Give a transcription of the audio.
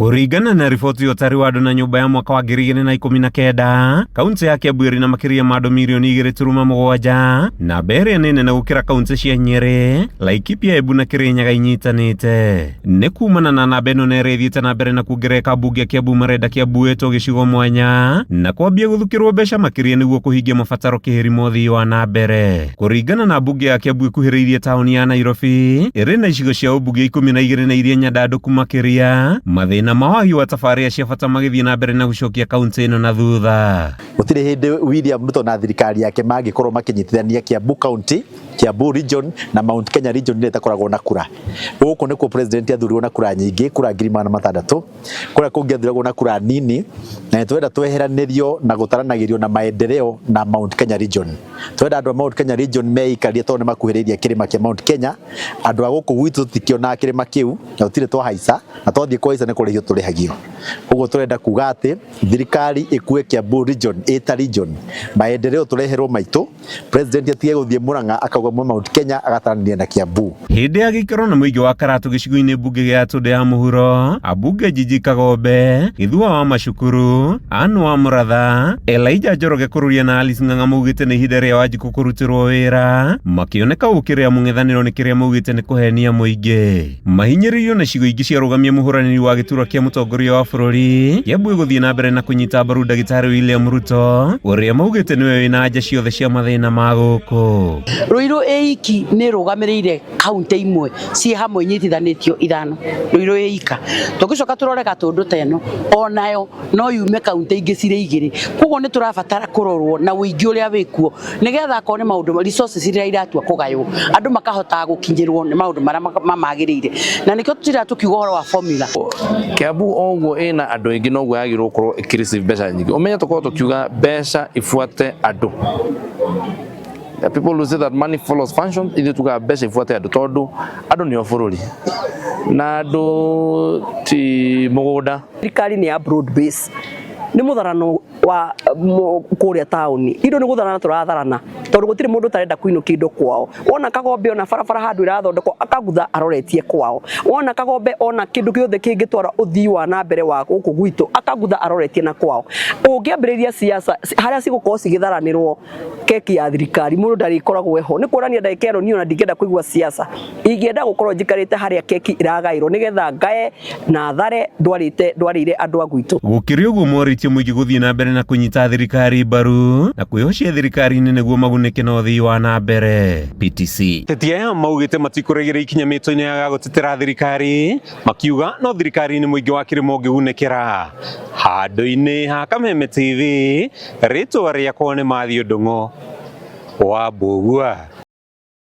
Kũringana na riboti ya ũtari wa andũ na nyũmba ya mwaka wa 2019, kaunti ya Kiambu ĩrĩ na makĩria ma andũ mirioni 2.7, namba ĩrĩa nĩ nene gũkĩra kaunti cia Nyĩrĩ, Laikipia, Embu na Kĩrĩnyaga inyitanĩte. Nĩ kumana na namba ĩno na ĩrĩa ĩthiĩte na mbere na kuongerereka, ambunge a Kiambu marenda Kiambu ĩtwo gĩcigo mwanya na kwambia gũthukĩrwo mbeca makĩria nĩguo kũhingia mabataro kĩhĩri ũthii wa na mbere. Kũringana na mbunge ya Kiambu ĩkuhĩrĩirie taũni ya Nairobi, ĩrĩ na icigo cia ũmbunge 12 na iria nyandandũku makĩria, mathĩna ma wagi wa tabarĩra cia bata magĩthiĩ na mbere na gũcokia kaunti ĩno na thutha. Gũtirĩ hĩndĩ William Ruto na thirikari yake mangĩkorwo makĩnyitithania Kiambu County, Kiambu Region na Mount Kenya Region ĩrĩa ĩtakoragwo na kura. Gũkũ nĩkuo president athurirwo na kura nyingĩ, kura 600,000. Kũrĩa kũngĩ athuragwo na kura nini, na nĩ twenda tweheranĩrio na gũtaranagĩrio na maendeleo na Mount Kenya Region. Twenda andũ a Mount Kenya Region meikarie tondũ nĩ makuhĩrĩirie kĩrĩma kĩa Mount Kenya. Andũ a gũkũ gwitũ tũtikĩonaga kĩrĩma kĩu na tũtirĩ twahaica, na twathiĩ kũhaica nĩ kũrĩhio tũrĩhagio. Ũguo tũrenda kuga atĩ thirikari ĩkue Kiambu Region ĩta region, maendeleo tũreherwo maitũ, president atige gũthiĩ Murang'a akauga Mount Kenya agataranĩria na Kiambu. Hĩndĩ ya gĩikaro na mũingĩ wa Karatu gĩcigo-inĩ mbunge gĩa Gatũndũ ya mũhuro, ambunge Jiji Kagombe, Gĩthua wa Macukuru, Anne wa Mũratha, Elijah Njoroge Kũrũria na Alice Ng'ang'a maugĩte nĩ ihinda rĩa Wanjikũ kũrutĩrwo wĩra, makĩoneka gũkĩrĩa mũng'ethanĩro nĩ kĩrĩa maugĩte nĩ kũhenia mũingĩ. Mahinyĩrĩirio na icigo ingĩ ciarũgamia mũhũranĩri wa gĩturwa kĩa mũtongoria wa bũrũri, Kiambu ĩgũthiĩ na mbere na kũnyita mbaru ndagĩtarĩ William Ruto, ũrĩa maugĩte nĩwe wĩna anja ciothe cia mathĩna ma gũkũ. Ruiru ĩiki nĩ ĩrũgamĩrĩire kaunti imwe ciĩ hamwe inyitithanĩtio ithano. Ruiru ĩika. Tũngĩcoka tũrore Gatũndũ ta ĩno, onayo no yume kaunti ingĩ cirĩ igĩrĩ. Koguo nĩ tũrabatara kũrorwo na ũingĩ ũrĩa wĩkuo nĩgetha akorwo nĩ maũndũ resources iria iratua kũgaywo andũ makahotaga gũkinyĩrwo nĩ maũndũ marĩa mamagĩrĩire, na nĩkĩo tũtiraga tũkiuga ũhoro wa formula. Kiambu o ũguo ĩna andũ aingĩ noguo yagĩrĩirwo gũkorwo ĩkĩ mbeca nyingĩ. Ũmenye tũkorwo tũkiuga mbeca ibuate andũ. The people who say that money follows function, ithuĩ tugaga mbeca ibuate andũ tondũ andũ nĩo bũrũri na andũ ti mũgũnda. Thirikari nĩ ya broad base, nĩ mũtharano wa kũrĩa taũni, indo nĩ gũtharana tũratharana tondũ gũtirĩ mũndũ ũtarenda kũinũkia indo kwao. Wona Kagombe ona barabara handũ ĩrathondekwo akagutha aroretie kwao. Wona Kagombe ona kĩndũ gĩothe kĩngĩtwara ũthii wa na mbere wa gũkũ gwitũ akagutha aroretie na kwao. Ũngĩambĩrĩria siasa harĩa cigũkorwo cigĩtharanĩrwo keki ya thirikari, mũndũ ndarĩkoragwo eho. Nĩ kuonania ndagĩka ĩno niĩ ona ndingĩenda kũigua siasa, ingĩenda gũkorwo njikarĩte harĩa keki ĩragaĩrwo nĩgetha ngae na thare ndwarĩte ndwarĩire andũ a gwitũ. Gũkĩrĩ ũguo, morĩtie mũingĩ gũthiĩ na mbere na kũnyita thirikari mbaru na kwĩhocia thirikari-inĩ nĩguo magunĩke na ũthii wa na mbere. PTC Teti aya maugĩte matikũregera ikinya mĩto-inĩ ya gũtetera thirikari, makiuga no thirikari-inĩ mũingĩ wa kĩrĩma ũngĩgunĩkĩra. Handũ-inĩ ha Kameme TV, rĩtwa rĩakwa nĩ Mathiũ Ndung'u wa Mbũgua.